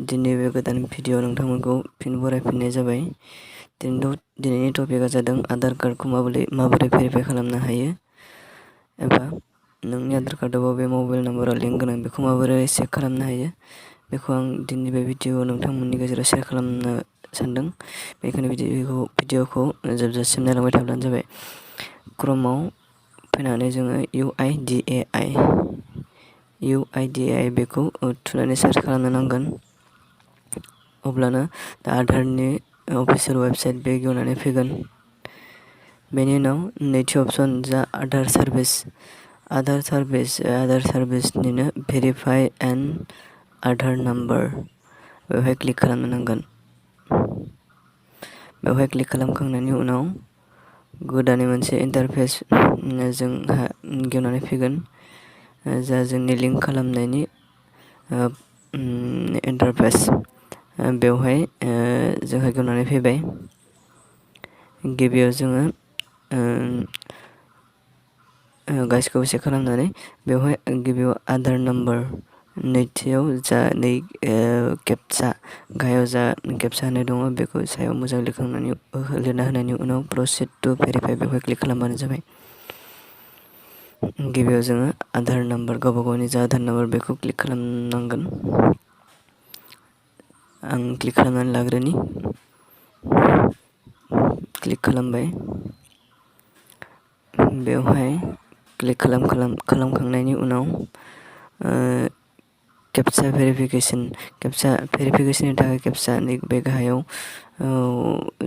दिनै बे गोदान भिडिअ नोंथांमोनखौ फिन बरायफिननाय जाबाय। दिनैनि टपिकआ जादों आधार कार्डखौ माबोरै भेरिफाइ खालामनो हायो एबा नोंनि आधार कार्डआव बबे मबाइल नाम्बाराव लिंक गोनां बेखौ माबोरै चेक खालामनो हायो बेखौ आं दिनैनि बे भिडिअआव नोंथांमोननि गेजेराव शेयार खालामनो सानदों। बेनिखायनो भिडिअखौ जोबजासिम नायलांबाय थाब्लानो जाबाय। क्रमआव फैनानै जोङो UIDAI बेखौ थुनानै सार्च खालामनो नांगोन। अब्लानो आधारनि अफिसियेल वेबसाइट बे गेवनानै फैगोन। बेनि उनाव नैथि अपसन जा आधार सार्भिसनिनो भेरिफाइ एन्ड आधार नाम्बार बेवहाय क्लिक खालामनो नांगोन। बेवहाय क्लिक खालामखांनायनि उनाव गोदानै मोनसे इन्टारफेस जोंहा गेवनानै फैगोन। जा जोंनि लिंक खालामनायनि इन्टारफेस बेवहाय जोंहा गेवनानै फैबाय। गिबियाव जोङो गासिखौबो चेक खालामनानै बेवहाय गिबियाव आधार नाम्बार, नैथियाव जा केपचा गाहायाव जा केपचा होनाय दङ बेखौ सायाव मोजां लिरना होनायनि उनाव प्रसिड टु भेरिफाइ बेवहाय क्लिक खालामबानो जाबाय। गिबियाव जोङो आधार नाम्बार गावबा गावनि जा आधार नाम्बार बेखौ क्लिक खालामनांगोन। आं क्लिक खालामनानै लाग्रोनि। क्लिक खालामबाय। बेवहाय क्लिक खालामखांनायनि उनाव केपचा भेरिफिकेसननि थाखाय केपचानि बे गाहायाव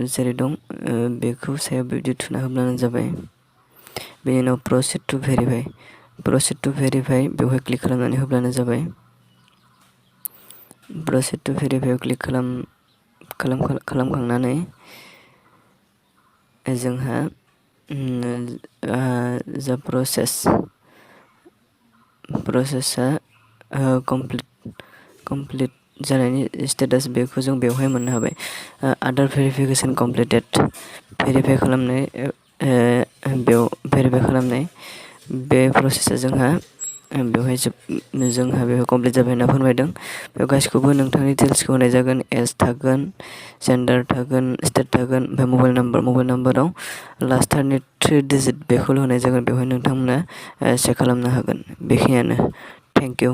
जेरै दं बेखौ सायाव बिदि थुना होब्लानो जाबाय। बेनि उनाव प्रसिड टु भेरिफाइ बेवहाय क्लिक खालामनानै होब्लानो जाबाय। प्रसिड टु भेरिफाइआव क्लिक खालामखांनानै जोंहा जा प्रसेसा कमप्लिट जानायनि स्टेटास बेखौ जों बेवहाय मोननो हाबाय। आधार भेरिफिकेसन कमप्लिटेड भेरिफाइ खालामनाय बे प्रसेसा जोंहा बेवहाय कमप्लिट जाबाय होनना फोरमायदों। बेयाव गासिखौबो नोंथांनि डिटेल्सखौ होनाय जागोन। एज थागोन, जेन्डार थागोन, स्टेट थागोन, ओमफ्राय मबाइल नाम्बाराव लास्टनि 3 डिजिट बेखौल' होनाय जागोन। बेवहाय नोंथांमोना चेक खालामनो हागोन। बेखिनियानो। Thank you.